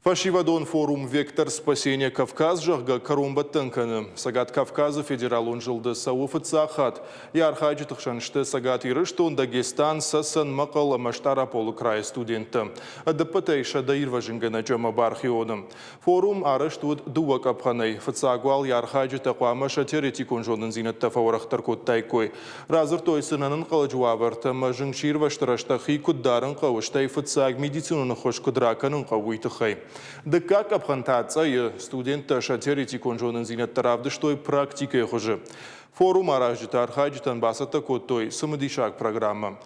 Фӕсивӕдон форум «Вектор спасения Кавказ», зӕгъгӕ, кӕронбӕттӕн кӕны. Цӕгат Кавказы федералон зылды цӕуы фыццаг хатт. Йӕ архайджыты хсӕн сты Цӕгат Ирыстон, Дагестан, Цӕцӕн, Мӕхъӕл ӕмӕ Стъараполы крайы студенттӕ. Ӕдӕппӕтӕй 100 ирвӕзынгӕнӕджы ӕмӕ бархионы. Форум арӕзт уыд дыууӕ къӕпхӕнӕй. Фыццаг уал йӕ архайджытӕ хъуамӕ сӕ теоретикон зонындзинӕдтӕ фӕуӕрӕхдӕр кодтаиккой. Радзырдтой сын ӕнӕнхъӕлӕджы уавӕртӕ ӕмӕ зынгсирвӕзты рӕстӕг хи куыд дарын хъӕуы, стӕй фыццаг медицинон ӕххуыс куыд ракӕнын хъӕуы, уый тыххӕй. Дыккаг къӕпхӕн та Цъӕйы студенттӕ сӕ теоретикон зонындзинӕдтӕ равдыстой практикӕйы хуызы. Форум аразджытӕ архайджытӕн бацӕттӕ кодтой цымыдисаг программӕ.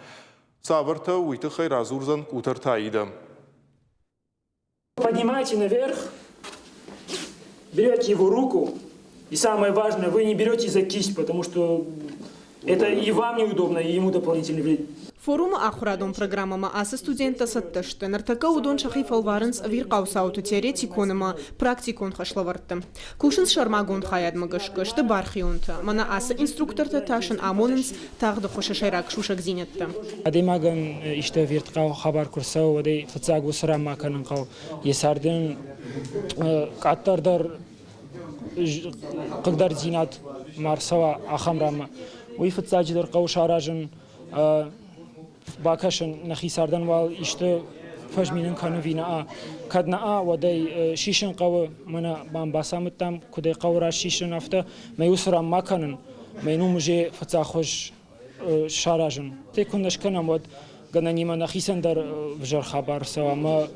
Цавӕртӕ, уый тыххӕй радзурдзӕн Къутӕрты Аидӕ. Поднимайте наверх, берете его руку, и самое важное, вы не берете за кисть, потому что это и вам неудобно, и ему дополнительный вред. Форумы ахуырадон программӕмӕ ацы студенттӕ цӕттӕ сты. Ныртӕккӕ уыдон сӕхи фӕлварынц ӕвирхъау цауты теоретикон ӕмӕ практикон хӕслӕвӕрдты. Кусынц сӕрмагонд хайадмӕ гӕсгӕ, сты бархионтӕ. Мӕнӕ ацы инструктортӕ та сын амонынц тагъд ӕххуысы сӕйраг сусӕгдзинӕдтӕ. Адӕймагӕн исты ӕвирхъау хабар куы рцӕуы, уӕд ӕй фыццаг уыцы ранмӕ кӕнын хъӕуы. Йӕ царды къаддӕр дӕр хъыгдарддзинад ма рцӕуа, ахӕм ранмӕ. Уый фыццаджыдӕр хъӕуы саразын, бакӕсын, нӕхи цардӕн уал исты фӕзминын кӕны ӕви нӕ. Кӕд нӕ, уӕд ӕй сисын хъӕуы, мӕнӕ мӕм бацамыдтам, куыд ӕй хъӕуы раст сисын, афтӕ. Мӕ уыцы ран ма кӕнын, мӕ йын уым уже фыццаг хуыз саразын. Те куы нӕ скӕнӕм, уӕд гӕнӕнимӕ нӕхицӕн дӕр ӕвзӕр хабар цӕуа ӕмӕ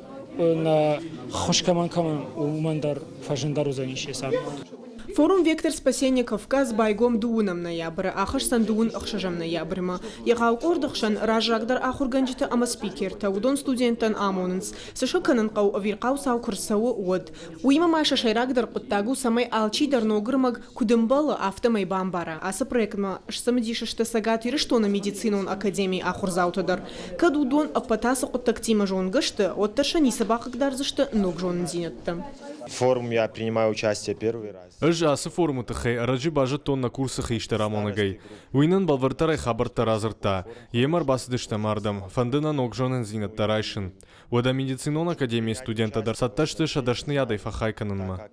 нӕ ххуыс кӕмӕн кӕмӕн, уымӕн дӕр фӕзындӕр уыдзӕнис йӕ цард. Форум «Вектор спасения Кавказ» байгом дыууынӕм ноябры, ахӕсдзӕн дыууын ӕхсӕзӕм ноябрьмӕ. Егъау къорды хсӕн раззагдӕр ахуыргӕнджытӕ ӕмӕ спикертӕ, уыдон студенттӕн амонынц, цы сӕ кӕнын хъӕуы ӕвирхъау цау куы рцӕуы, уӕд. Уыимӕ ма сӕ сӕйрагдӕр хъуыддаг у, цӕмӕй алчи дӕр ног ӕрмӕг куыд ӕмбӕлы, афтӕмӕй бамбара. Ацы проектмӕ сцымыдис сты Цӕгат Ирыстоны медицинон академийы ахуырдзаутӕ дӕр. Кӕд уыдон ӕппӕт ацы хъуыддӕгтимӕ зонгӕ сты, уӕддӕр сӕ ницы бахъыгдардзысты ног зонындзинӕдтӕ. Форум я принимаю участие первый раз. Ӕз ацы форумы тыххӕй ӕрӕджы базыдтон нӕ курсы хистӕр амонӕгӕй. Уый нын бӕлвырддӕрӕй хабӕрттӕ радзырдта. Йемӕ ӕрбацыдыстӕм ардӕм, фӕнды нӕ ног зонындзинӕдтӕ райсын. Уӕдӕ медицинон академийы студенттӕ дӕр цӕттӕ сты сӕ дӕсныйадӕй фӕхай кӕнынмӕ.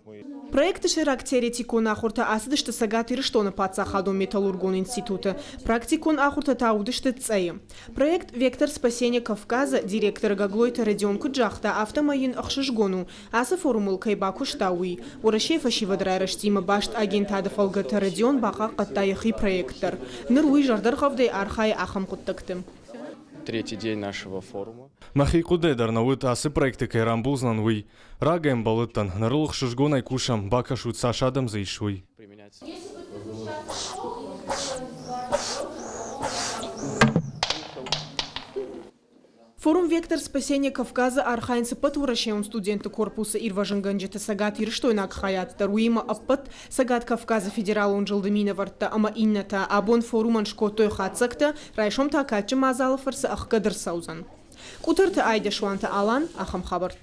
Проекты сӕйраг теоретикон ахуыртӕ ацыдысты Цӕгат Ирыстоны паддзахадон металлургон институты, практикон ахуыртӕ та уыдысты Цъӕйы. Проект «Вектор спасения Кавказа» директор Гаглойты Родион куыд загъта, афтӕмӕй йын ӕхсызгон у, ацы форумыл кӕй бакуыста, уый. Уӕрӕсейы фӕсивӕды райрӕзтимӕ баст агентады фӕлгӕты Родион бахъахъхъӕдта йӕхи проект дӕр. Ныр уый зӕрдӕргъӕвдӕй архайы ахӕм хъуыддӕгты. Третий день нашего форума. Мӕхи хъуыдыйӕ дӕр нӕ уыд, ацы проекты кӕй рамбулдзынӕн, уый. Рагӕй ӕмбӕлыдтӕн, ныр ыл ӕхсызгонӕй кусӕм, бакӕсут, цас адӕм дзы ис, уый. Форум «Вектор спасения Кавказа» архайынц ӕппӕт уӕрӕсейон студентты корпусы ирвӕзынгӕнджыты цӕгатирыстойнаг хайад дӕр, уыимӕ ӕппӕт Цӕгат Кавказы федералон зылды минӕвӕрттӕ ӕмӕ иннӕтӕ. Абон форумӕн скодтой хатдзӕгтӕ, райсом та кадджын мадзалы фӕрцы ӕхгӕд ӕрцӕудзӕн. Къутӕрты Айдӕ Суанты Алан, ахӕм хабӕрттӕ.